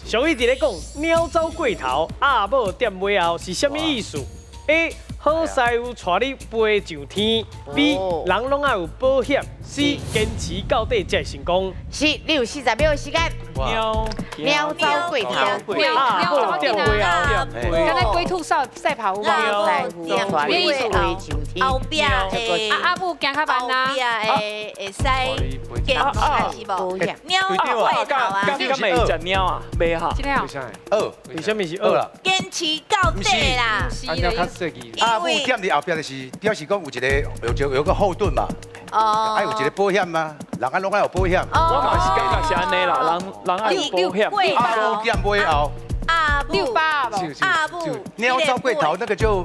俗語佇咧講，貓走過頭，鴨母踮尾後是啥物意思？A 好師傅帶你飛上天，B 人攏愛有保險，C 堅持到底才會成功。是，你有40秒的時間。貓貓走過頭，鴨母踮尾後，敢若龜兔賽賽跑有無？咩意思？後壁會啊，鴨母行較慢啊。後壁會會使堅持還是無？貓過頭啊！敢會食貓啊？袂哈？真的哦。二，為什麼是二啦？堅持到底啦！鴨母踮佇後壁就是表示講有一個有有個後盾嘛。哦。愛有一個保險嘛，人愛攏愛有保險。我嘛是感覺是按呢啦，人人愛有保險。鴨母踮尾後。鴨母。六八鴨母。貓走過頭，那個就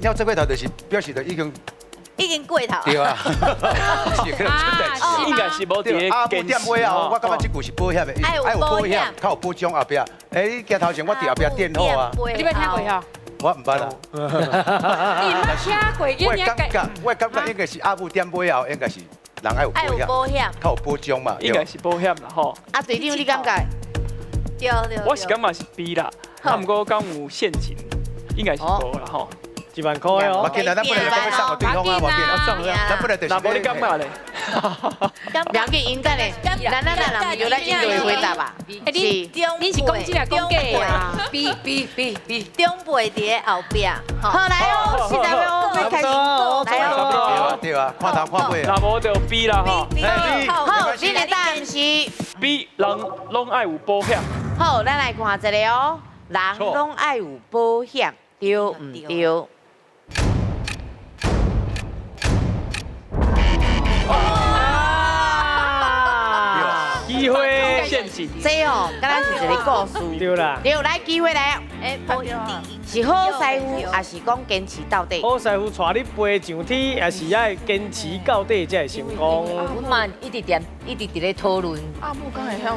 貓走過頭，就是表示就已經已經過頭。對啊。應該是無佇咧鴨母踮尾後，我感覺這句是保險的，愛有保險，較有保障後壁。欸，你行頭前，我佇後壁墊好啊。你捌聽過吼？我毋捌啦。你毋捌聽過？我感覺應該是鴨母踮尾後，應該是人愛有保險，較有保障嘛。應該是保險啦吼。啊，隊長你感覺？對對。我是感覺是 B 啦，啊，毋過敢有陷阱，應該是無啦吼。1萬塊哦。無緊啦，咱本來就欲送予對方啊，無緊。咱本來就是。若無你感覺咧？不要緊，𪜶等咧，咱咱咱人就咱𪜶就會回答吧。欸，你你是講真啊講假啊？ B B B B，長輩佇咧後壁。好來哦，40秒要開始，來哦。對啊對啊，看頭看尾啊。若無就 B 啦吼。好，恁的答案是 B，人攏愛有保險。好，咱來看一下哦，人攏愛有保險，對毋對？機會陷阱，這哦，敢若是一個故事。對啦，對，來機會來。欸，是好師傅，抑是講堅持到底？好師傅帶你飛上天，抑是愛堅持到底才會成功。阮嘛一直踮，一直佇咧討論。鴨母敢會曉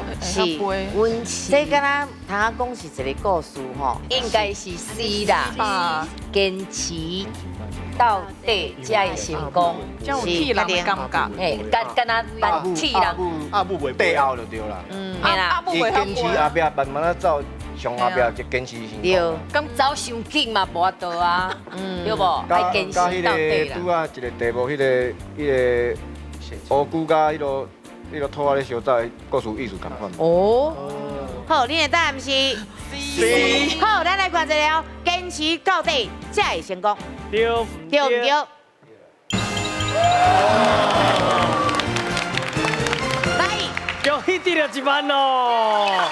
會曉飛？這敢若通仔講是一個故事吼，應該是 C 啦，堅持到底才會成功。這有鐵人的感覺。嘿，敢敢若咱鐵人。鴨母袂缀後就對啦。嗯，嘿啦。伊堅持後壁，慢慢仔走，上後壁就堅持成功。對。咁走傷緊嘛，無法度啊，對無？愛堅持到底啦。拄仔一個題目，彼個烏龜佮彼個兔仔咧相走的故事意思仝款。哦。好，恁的答案是 C。好，咱來看一下哦，堅持到底才會成功。對。對毋對？來，恭喜得了1萬哦！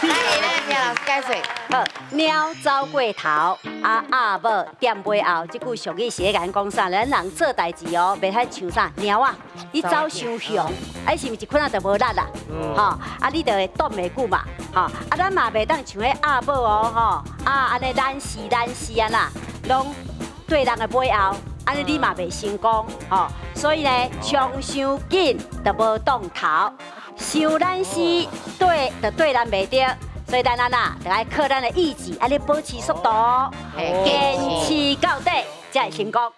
來，來，聽老師解說。好，貓走過頭，啊鴨母踮尾後，這句俗語是咧共咱講啥？咱人做代誌哦，袂使像啥貓仔，你走傷雄，啊，是毋是一困仔就無力啦？吼，啊，你就會擋袂久嘛，吼，啊，咱嘛袂當像彼鴨母哦，吼，啊，按呢懶死懶死按那，攏綴人的尾後，按呢你嘛袂成功，吼，所以呢，衝傷緊就無擋頭，傷懶死綴就綴人袂著。所以咱按那，就愛靠咱的意志，按呢保持速度，堅持到底，才會成功。